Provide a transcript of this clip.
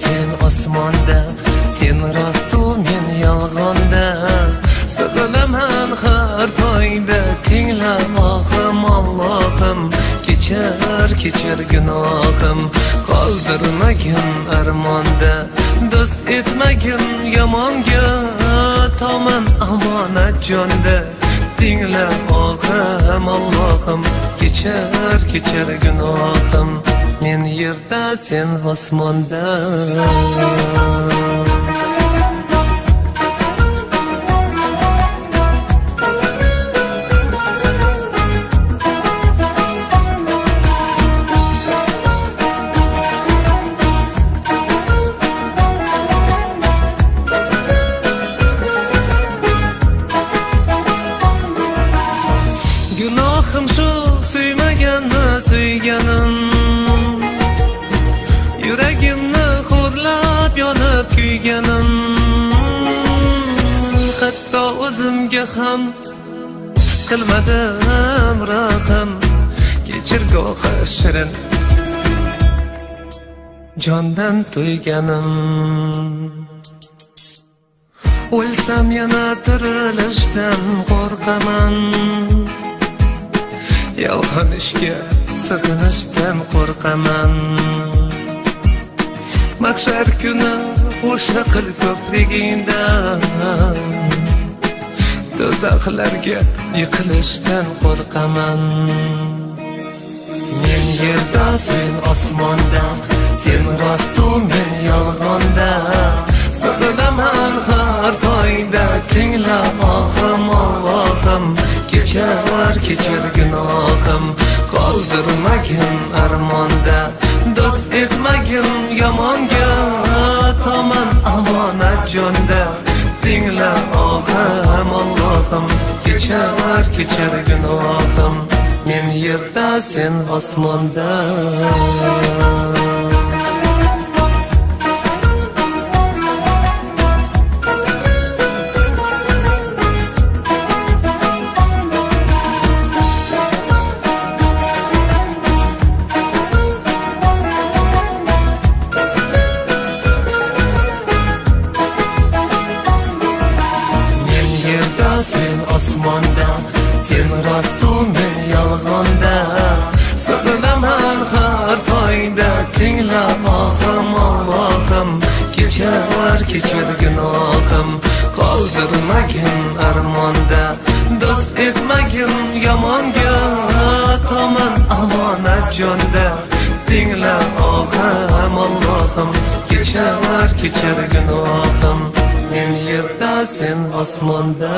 sen osmonda, sen rostu men yolg'onda. Sig'inaman har tongda, tingla ohim Allohim, kechir kechir gunohim, qoldirmagin armonda, do'st etmagin yomonga, toman omonat jonda. Tingla ohim Allohim, kechir kechir gunohim, men yerda sen osmonda. Gunohim shu suymaganni suyganim, yuragimni xo'rlab yonib kuyganim, hatto o'zimga ham qilmadim rahm, kechir gohi shirin jondan to'yganim. O'lsam yana tirilishdan qo'rqaman, yolg'on ishga sig'inishdan qo'rqaman. Mahshar kuni o'sha qil ko'prigingdan, do'zaxlarga yiqilishdan qo'rqaman. Men yerda sen osmonda, sen rostu men yolg'onda. Sig'inaman har tongda, tingla ohim Allohim, kechir kechir gunohim, qoldirmagin armonda, do'st etmagin yomonga, toman omonat jonda. Tingla ohim Allohim, kechir kechir gunohim, men yerda sen osmonda. Sen osmonda, sen rostu men yolg'onda. Sig'inaman har tongda, tingla ohim Allohim, kechir kechir gunohim, qoldirmagin armonda, do'st etmagin yomonga, toman omonat jonda. Tingla ohim Allohim, kechir kechir gunohim, men yerda sen osmonda.